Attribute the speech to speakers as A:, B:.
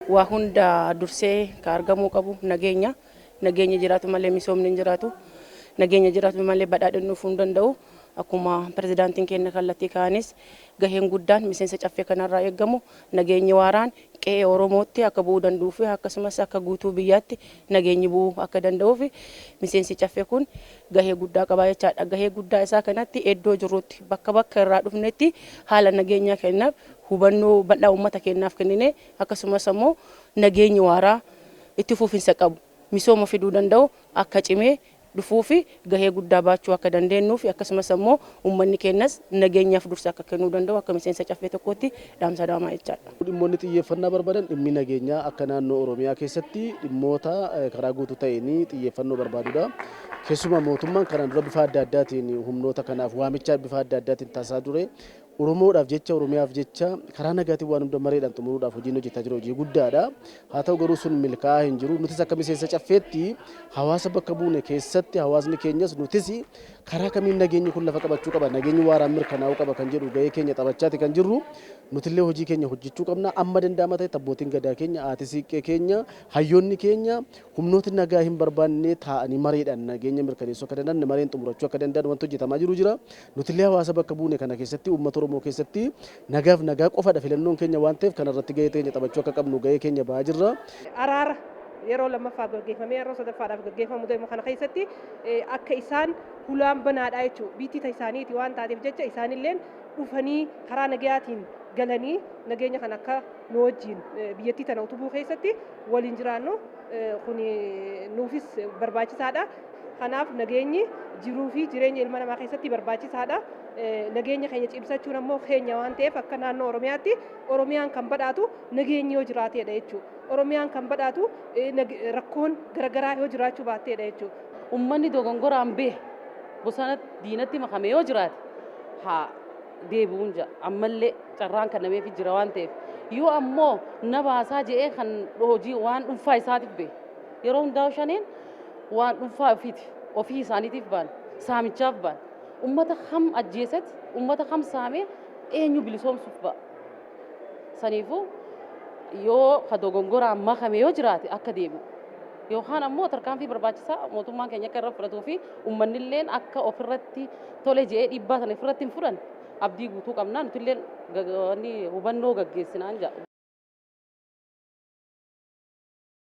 A: Waa hunda dursee ka argamuu qabu nageenya. Nageenya jiraatu malee misoomni hin jiraatu. Nageenya jiraatu malee badhaadhinni dhufuu hin danda'u. Akkuma pirezidaantiin keenya kallattii ka'anis, gaheen guddaan miseensa Caffee kanarraa eegamu nageenyi waaraan qe'ee Oromootti akka bu'uu danda'uu fi akkasumas akka guutuu biyyaatti nageenyi bu'uu akka danda'uuf miseensi Caffee kun gahee guddaa qaba jechaadha. Gahee guddaa isaa kanatti iddoo jirrutti, bakka bakka irraa dhufnetti, haala nageenyaa kennaaf hubannoo bal'aa uummata keenyaaf kennine, akkasumas ammoo nageenyi waaraa itti fufinsa qabu misooma fiduu danda'u akka cimee dhufuu fi gahee guddaa baachuu akka dandeenyuu fi akkasumas ammoo uummanni keenyas nageenyaaf dursa akka kennuu danda'u akka miseensa Caffee tokkootti dhaamsa dhaamaa jechaadha.
B: Dhimmoonni xiyyeeffannaa barbaadan, dhimmi nageenyaa akka naannoo Oromiyaa keessatti dhimmoota karaa guutuu ta'een xiyyeeffannoo barbaadudha. Keessumaa mootummaan kanaan dura bifa adda addaatiin humnoota kanaaf waamicha bifa adda addaatiin taasisaa ture. Oromoodhaaf jecha, Oromiyaaf jecha karaa nagaatiin waan hunda mareedhaan xumuruudhaaf hojiin hojjetaa jiru hojii guddaadha. Haa ta'u garuu sun milkaa'aa hin jiru. Nutis akka miseensa Caffeetti hawaasa bakka buune keessatti hawaasni keenyas nutis karaa kamiin nageenyi kun lafa qabachuu qaba, nageenyi waaraan mirkanaa'uu qaba kan jedhu gahee keenya taphachaati kan jirru. Nutillee hojii keenya hojjechuu qabna. Amma danda'ama ta'e abbootiin gadaa keenya, haati siiqqee keenya, hayyoonni keenya humnooti nagaa hin barbaanne taa'anii mareedhaan nageenya mirkaneessuu akka danda'an, mareen xumurachuu akka danda'an wanti hojjetamaa jiru jira. Nutillee hawaasa bakka buune kana keessatti, uummata Oromoo keessatti nagaaf nagaa qofadha filannoon keenya waan ta'eef, kanarratti gahee keenya taphachuu akka qabnu gahee keenya ba'aa jirra.
C: Araara yeroo lammaffaa gaggeeffamee yeroo sadaffaadhaaf gaggeeffamu deemu kana keessatti akka isaan hulaan banaadha jechuudha. Biitti isaaniiti waan taateef jecha isaanilleen dhufanii karaa nagayaatiin galanii nageenya kana akka nu wajjin biyyattii tana utubuu keessatti waliin jiraannu kun nuufis barbaachisaadha. Kanaaf nageenyi jiruu fi jireenya ilma namaa keessatti barbaachisaadha. Nageenya keenya cimsachuun ammoo keenya waan ta'eef, akka naannoo Oromiyaatti Oromiyaan kan badhaatu nageenyi yoo jiraateedha jechuudha. Oromiyaan kan badhaatu rakkoon garaagaraa yoo jiraachuu baatteedha jechuudha.
D: Uummanni dogongoraan bahe bosona diinatti makame yoo jiraate haa deebi'uun jira. Ammallee carraan kennameefii jira waan ta'eef, yoo ammoo na baasaa je'ee kan hojii waan dhuunfaa isaatiif bahe, yeroo hundaa shaneen waan dhuunfaa ofiiti ofii isaaniitiif ba'an, saamichaaf ba'an, ummata kam ajjeesetti, ummata kam saamee eenyu bilisoomsuuf ba'a? Saniifuu yoo ka dogongoraan makame yoo jiraate akka deebi'u yookaan ammoo tarkaanfii barbaachisaa mootummaan keenya akka irra fudhatuu fi uummanni akka ofirratti tole je'ee dhiibbaa sana ofirratti hin fudhanne abdii guutuu qabna. Nutilleen hubannoo gaggeessinaan jedha.